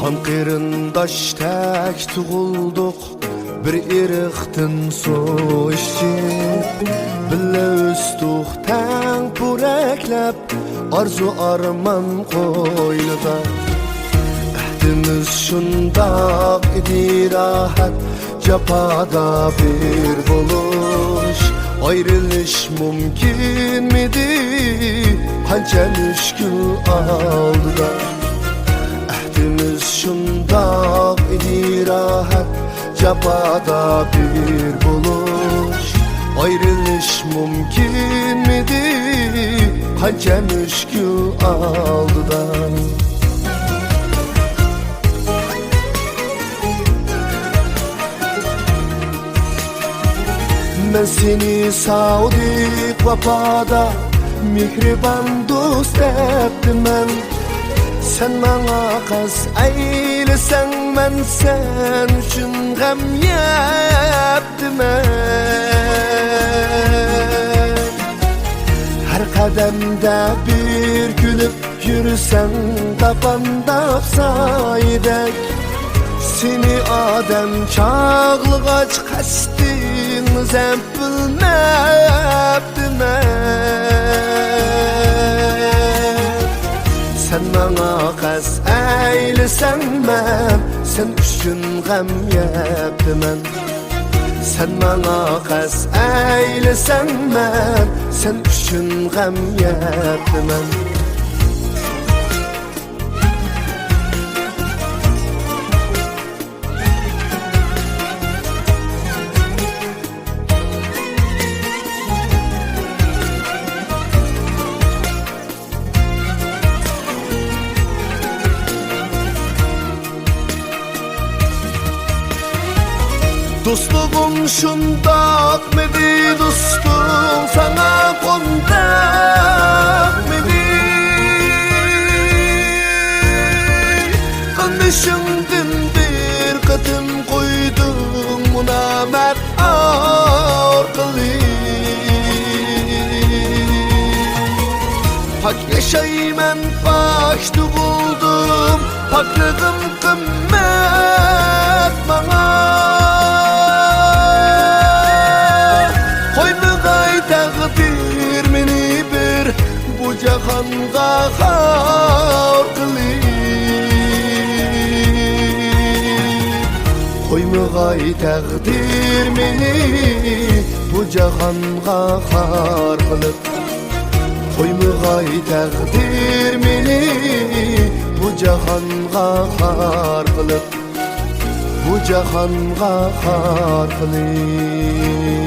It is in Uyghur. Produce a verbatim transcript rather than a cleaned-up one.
قېرىنداشتەك تۇغۇلدۇق، بىر ئىرقتىن سۇ ئىچىپ، بىللە ئۆستۇق تەڭ پورەكلەپ، ئارزۇ ئارمان قوينىدا. ئەھدىمىز شۇنداق ئىدى راھەت، جاپادا بىر بولۇش، ئايرىلىش مۇمكىنمىدى قانچە مۈشكۈل ئالدىدا؟ ئەھدىمىز شۇنداق ئىدى راھەت، جاپادا بىر بولۇش، ئايرىلىش مۇمكىنمىدى قانچە مۈشكۈل ئالدىدا؟ مەن سېنى سادىق ۋاپادا مېھرىبان دوست دەپتىمەن. سەن ماڭا قەست ئەيلىسەڭ، مەن سەن ئۈچۈن غەم يەپتىمەن. ھەر قەدەمدە بىر كۈلۈپ يۈرسەڭ، تاپان تاپسايدەك. سېنى ئادەم چاغلىغاچ، قەستىڭ زەپ بىلمەپتىمەن. سەن ماڭا قەست ئەيلىسەڭ، مەن سەن ئۈچۈن غەم يەپتىمەن. سەن ماڭا قەست ئەيلىسەڭ، مەن سەن ئۈچۈن غەم يەپتىمەن. دوستلۇقۇڭ شۇنداقمىدى، دوستۇڭ ساڭا قونداقمىدى؟ قېرىندىشىڭدىن بىر قېتىم قويدۇڭ مۇنامەت ئارقىلىق. پاك ياشايمەن، پاك تۇغۇلدۇم، پاكلىقىم قىممەت ماڭا. قويمىغاي تەقدىر مېنى بىر بۇ جاھانغا خار قىلىپ. قويمىغاي تەقدىر مېنى بۇ جاھانغا خار قىلىپ. قويمىغاي تەقدىر مېنى بۇ جاھانغا خار قىلىپ، بۇ جاھانغا خار قىلىپ.